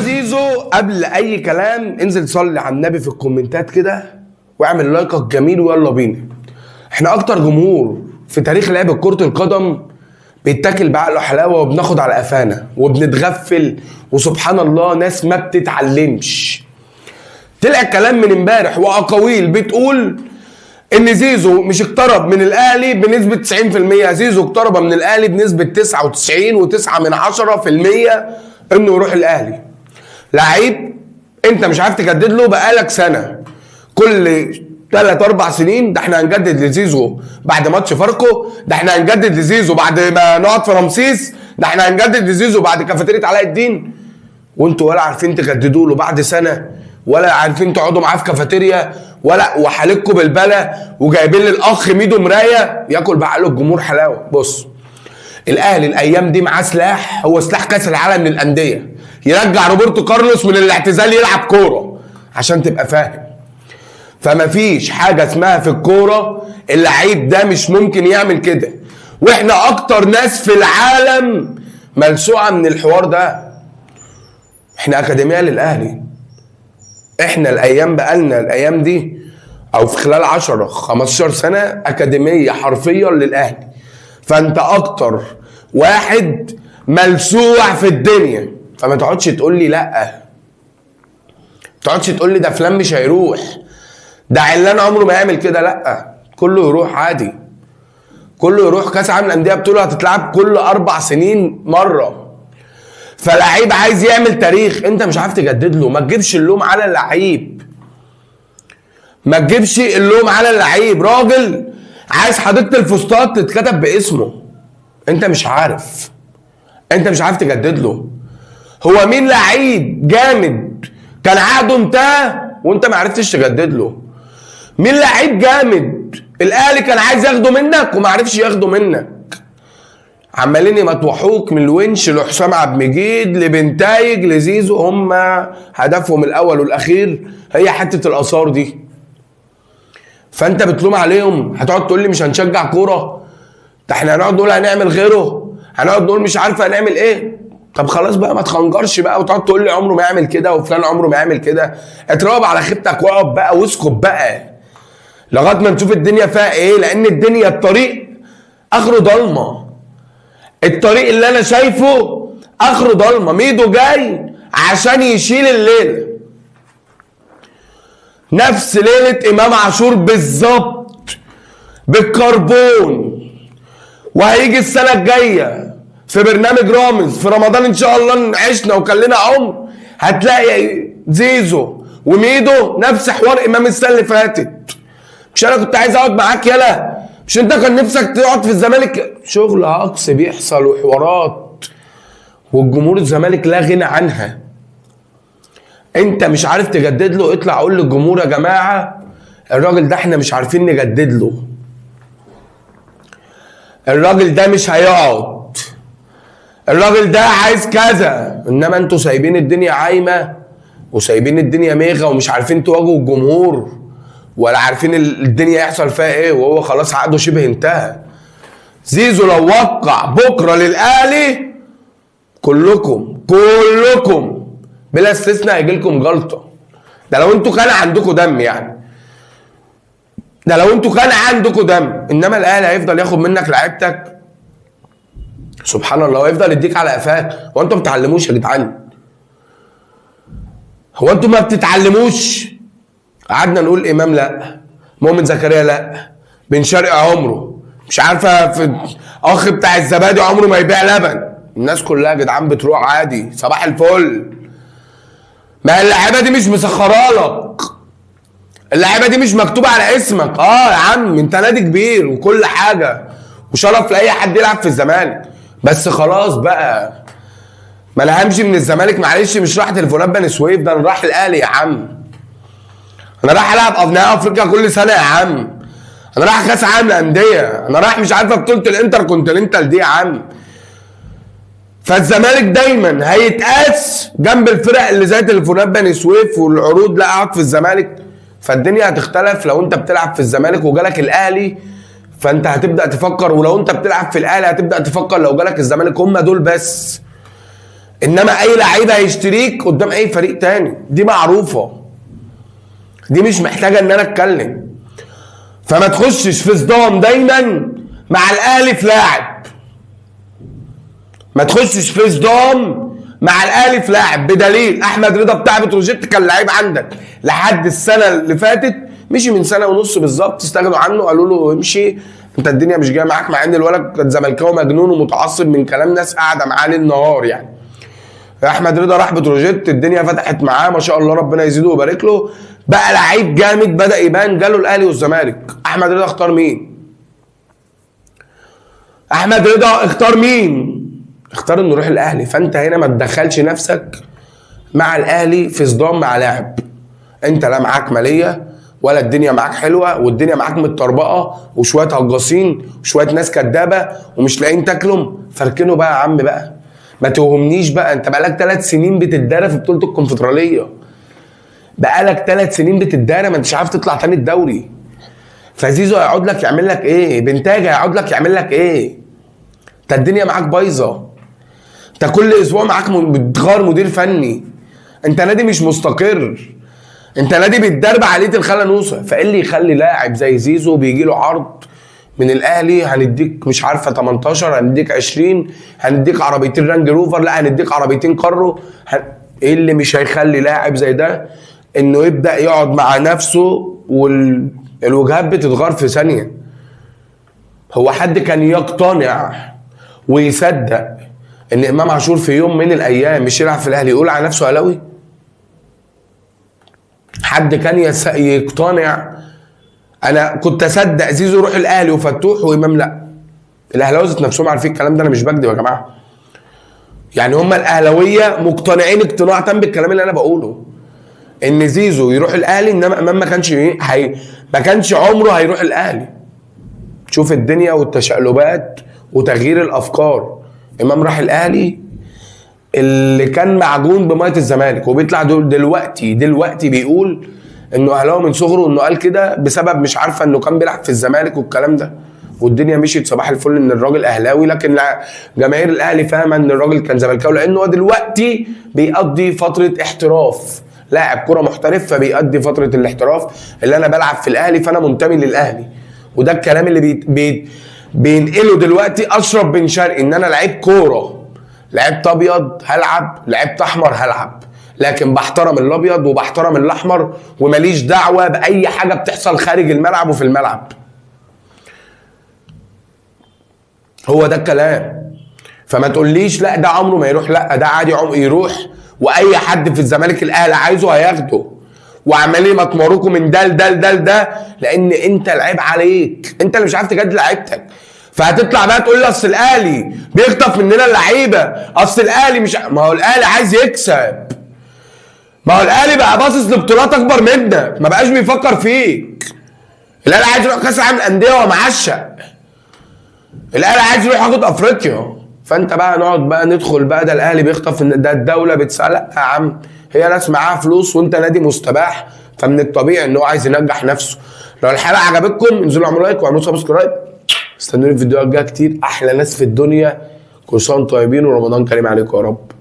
زيزو قبل اي كلام انزل صلي على النبي في الكومنتات كده واعمل لايكك جميل ويلا بينا. احنا اكتر جمهور في تاريخ لعبة كرة القدم بيتاكل بعقله حلاوة وبناخد على قفانا وبنتغفل، وسبحان الله ناس ما بتتعلمش. طلع كلام من امبارح واقاويل بتقول ان زيزو مش اقترب من الاهلي بنسبة 90%، زيزو اقترب من الاهلي بنسبة 99.9% انه يروح الاهلي. لعيب انت مش عارف تجدد له بقالك سنة، كل 3 4 سنين ده احنا هنجدد لزيزو بعد ماتش فاركو، ده احنا هنجدد لزيزو بعد ما نقعد في رمسيس، ده احنا هنجدد لزيزو بعد كافيتيريا علاء الدين، وانتوا ولا عارفين تجددوا له بعد سنة، ولا عارفين تقعدوا معاه في كافيتيريا، ولا وحالتكم بالبلا، وجايبين للاخ ميدو مراية ياكل بعقله الجمهور حلاوة. بص، الاهلي الايام دي معاه سلاح، هو سلاح كاس العالم للاندية، يرجع روبرتو كارلوس من الاعتزال يلعب كورة عشان تبقى فاهم. فما فيش حاجة اسمها في الكورة اللعيب ده مش ممكن يعمل كده، واحنا اكتر ناس في العالم ملسوعه من الحوار ده. احنا اكاديمية للاهلي، احنا الايام بقالنا الايام دي او في خلال 10 15 سنة اكاديمية حرفيا للاهلي. فانت اكتر واحد ملسوع في الدنيا، فما تقعدش تقول لي لا، ما تقعدش تقول لي ده فلان مش هيروح، ده علان عمره ما يعمل كده، لا كله يروح عادي، كله يروح. كاس عالم الاندية بطوله هتتلعب كل 4 سنين مرة، فلعيب عايز يعمل تاريخ انت مش عارف تجدد له. ما تجيبش اللوم على اللعيب، ما تجيبش اللوم على اللعيب. راجل عايز حديقة الفسطاط تتكتب باسمه، انت مش عارف، انت مش عارف تجدد له. هو مين لعيب جامد كان عقده انتهى وانت ما عرفتش تجدد له؟ مين لعيب جامد الاهلي كان عايز ياخده منك وما عرفش ياخده منك؟ عمالين يمطوحوك من الونش لحسام عبد المجيد لبنتايج لزيزو، هم هدفهم الاول والاخير هي حتة الاثار دي. فانت بتلوم عليهم، هتقعد تقول لي مش هنشجع كورة، ده احنا هنقعد نقول هنعمل غيره، هنقعد نقول مش عارفه هنعمل ايه. طب خلاص بقى، ما تخنجرش بقى وتقعد تقول لي عمره ما يعمل كده وفلان عمره ما يعمل كده. اتراب على خيبتك واقعد بقى واسكت بقى لغاية ما نشوف الدنيا فيها ايه، لان الدنيا الطريق اخره ضلمة. الطريق اللي انا شايفه اخره ضلمة. ميدو جاي عشان يشيل الليلة، نفس ليلة امام عاشور بالظبط بالكربون، وهيجي السنة الجاية في برنامج رامز في رمضان ان شاء الله عشنا وكان لنا عمر، هتلاقي زيزو وميدو نفس حوار امام السنة اللي فاتت. مش انا كنت عايز اقعد معاك يلا، مش انت كان نفسك تقعد في الزمالك؟ شغل عقص بيحصل وحوارات، والجمهور الزمالك لا غنى عنها. انت مش عارف تجدد له، اطلع قول للجمهور يا جماعة الراجل ده احنا مش عارفين نجدد له، الراجل ده مش هيقعد، الراجل ده عايز كذا. انما انتوا سايبين الدنيا عايمه وسايبين الدنيا ميغه ومش عارفين تواجهوا الجمهور ولا عارفين الدنيا يحصل فيها ايه، وهو خلاص عقده شبه انتهى. زيزو لو وقع بكره للاهلي كلكم كلكم بلا استثناء هيجي لكم جلطة. ده لو انتوا كان عندكم دم يعني، ده لو انتوا كان عندكم دم. انما الاهلي هيفضل ياخد منك لعيبتك سبحان الله، ويفضل يديك على قفاك. هو انتوا ما بتتعلموش يا جدعان؟ هو انتوا ما بتتعلموش؟ قعدنا نقول امام لا، مؤمن زكريا لا، بن شرقي عمره مش عارفه، في اخ بتاع الزبادي عمره ما يبيع لبن. الناس كلها يا جدعان بتروح عادي صباح الفل. ما اللعيبة دي مش مسخرة لك، اللعيبة دي مش مكتوبة على اسمك. اه يا عم انت نادي كبير وكل حاجة وشرف لاي حد يلعب في الزمالك، بس خلاص بقى، ما انا همشي من الزمالك معلش، مش راح تليفونات بني سويف، ده انا رايح الاهلي يا عم، انا رايح العب ابناء افريقيا كل سنة يا عم، انا رايح كاس عالم للاندية، انا رايح مش عارفه بطوله الانتر كونتيننتال دي يا عم. فالزمالك دايما هيتقاس جنب الفرق اللي زي تليفونات بني سويف والعروض، لا اقعد في الزمالك. فالدنيا هتختلف لو انت بتلعب في الزمالك وجالك الاهلي، فانت هتبدا تفكر، ولو انت بتلعب في الاهلي هتبدا تفكر لو جالك الزمالك. هم دول بس انما اي لعيب هيشتريك قدام اي فريق تاني، دي معروفة، دي مش محتاجه ان انا اتكلم. فما تخشش في صدام دايما مع الاهلي في لاعب، ما تخشش في صدام مع الاهلي في لاعب، بدليل احمد رضا بتاع بتروجيت كان لعيب عندك لحد السنة اللي فاتت، مشي من سنة ونص بالظبط، استغنوا عنه، قالوا له امشي انت الدنيا مش جاية معاك، مع ان الولد كان زملكاوي مجنون ومتعصب من كلام ناس قاعدة معاه ليل نهار يعني. احمد رضا راح بتروجيت، الدنيا فتحت معاه ما شاء الله، ربنا يزيده ويبارك له، بقى لعيب جامد، بدا يبان، جاله الاهلي والزمالك. احمد رضا اختار مين؟ احمد رضا اختار مين؟ اختار انه يروح الاهلي. فانت هنا ما تدخلش نفسك مع الاهلي في صدام مع لاعب، انت لا معاك ماليه ولا الدنيا معاك حلوة، والدنيا معاك متطربقه وشوية هجاصين وشوية ناس كدابه ومش لاقيين تاكلهم، فاركنوا بقى يا عم بقى، ما توهمنيش بقى. انت بقالك 3 سنين بتتدارى في بطوله الكونفدراليه، بقالك 3 سنين بتتدارى، ما انتش عارف تطلع تاني الدوري. فزيزو هيقعد لك يعمل لك ايه؟ بنتاج هيقعد لك يعمل لك ايه؟ انت الدنيا معاك بايظة، انت كل اسبوع معاك بتغير مدير فني، انت نادي مش مستقر، انت نادي بيتدرب عليه الخالة نوسه. فايه اللي يخلي لاعب زي زيزو بيجي له عرض من الاهلي، هنديك مش عارفه 18، هنديك 20، هنديك عربيتين رانج روفر، لا هنديك عربيتين كارو، ايه اللي مش هيخلي لاعب زي ده انه يبدا يقعد مع نفسه؟ والوجهات بتتغير في ثانية. هو حد كان يقتنع ويصدق ان امام عاشور في يوم من الايام مش يلعب في الاهلي يقول على نفسه اهلاوي؟ حد كان يقتنع؟ انا كنت اصدق زيزو يروح الاهلي وفتوح وامام لا. الاهلاوية ذات نفسهم عارفين الكلام ده، انا مش بكذب يا جماعة. يعني هم الاهلاوية مقتنعين اقتناع تام بالكلام اللي انا بقوله، ان زيزو يروح الاهلي، انما امام ما كانش عمره هيروح الاهلي. شوف الدنيا والتشقلبات وتغيير الافكار. امام راح الاهلي اللي كان معجون بميه الزمالك، وبيطلع دلوقتي بيقول انه اهلاوي من صغره، انه قال كده بسبب مش عارفه انه كان بيلعب في الزمالك والكلام ده، والدنيا مشيت صباح الفل ان الراجل اهلاوي، لكن جماهير الاهلي فاهمه ان الراجل كان زملكاوي، لانه هو دلوقتي بيقضي فترة احتراف، لاعب كره محترف، فبيقضي فترة الاحتراف اللي انا بلعب في الاهلي فانا منتمي للاهلي. وده الكلام اللي بينقله دلوقتي اشرف بن شرقي، ان انا لعيب كورة، لعبت ابيض هلعب، لعبت احمر هلعب، لكن بحترم الابيض وبحترم الاحمر، وماليش دعوه باي حاجة بتحصل خارج الملعب وفي الملعب. هو ده الكلام. فما تقوليش لا ده عمره ما يروح، لا ده عادي عمره يروح، واي حد في الزمالك الاهلي عايزه هياخده، وعمالين يمطمروكوا من ده لده لده لده، لان انت العيب عليك، انت اللي مش عارف تجدد لعيبتك. فهتطلع بقى تقول لي اصل الاهلي بيخطف مننا اللعيبة، اصل الاهلي مش، ما هو الاهلي عايز يكسب، ما هو الاهلي بقى باصص لبطولات اكبر منك، ما بقاش بيفكر فيك. الاهلي عايز يروح كاس العالم للاندية وهو معشق، الاهلي عايز يروح ياخد افريقيا. فانت بقى نقعد بقى ندخل بقى ده الاهلي بيخطف، ده الدولة بتسال. لا يا عم، هي ناس معاها فلوس وانت نادي مستباح، فمن الطبيعي ان هو عايز ينجح نفسه. لو الحلقة عجبتكم انزلوا اعملوا like واعملوا subscribe، استنوني في الفيديوهات الجاية كتير. احلى ناس في الدنيا، كل سنة وانتم طيبين، ورمضان كريم عليكم يا رب.